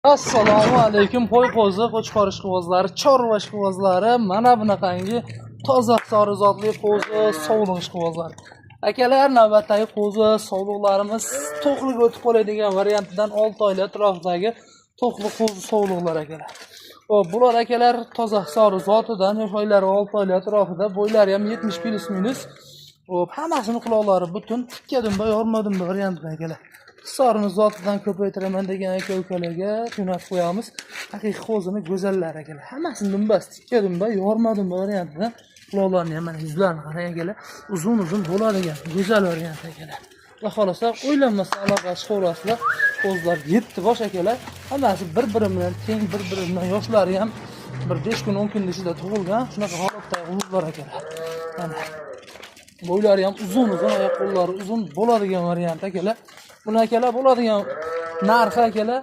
Assalomu alaykum, qo'y qo'zi, qo'chqor ishqibozlari, chorva ishqibozlari, mana bunaqangi toza sori zotli qo'zi sovliq ishqibozlari. Akalar, navbatdagi qo'zi sovliqlarimiz to'qlik o'tib qoladigan variantidan 6 oylik atrofidagi to'qli qo'zi sovliqlar, akalar. Xo'p, bular, akalar, toza sori zotidan, yosh oylari 6 oylik atrofida, bo'ylari ham 70 плюс минус. Xo'p, hammasini quloqlari butun, tikka dumba, yorma dumba variantida, akalar. Hisorini zotidan ko'paytiraman degan aka ukalarga jo'natib qo'yamiz. Haqiqiy qo'zini go'zallari, akalar. Hammasini dumbasi tikka dumba, yorma dumba variantida. Quloqlarini ham, mana, yuzlarini qarang, akalar. Uzun uzun bo'ladigan go'zal variant, akalar. Xudo xohlasa, o'ylanmasdan aloqa chiqaverasizlar. Qo'zilar 7 bosh, akalar. Hammasi bir-biri bilan teng, bir-biri bilan yoshlari ham bir 5 kun, 10 kun ichida tug'ilgan. Shunaqa holatdagi qo'zilar, akalar. Mana, bo'ylari ham uzun uzun, oyoq qo'llari uzun bo'ladigan variant, akalar. Buni, akalar, bo'ladigan narxi, akalar,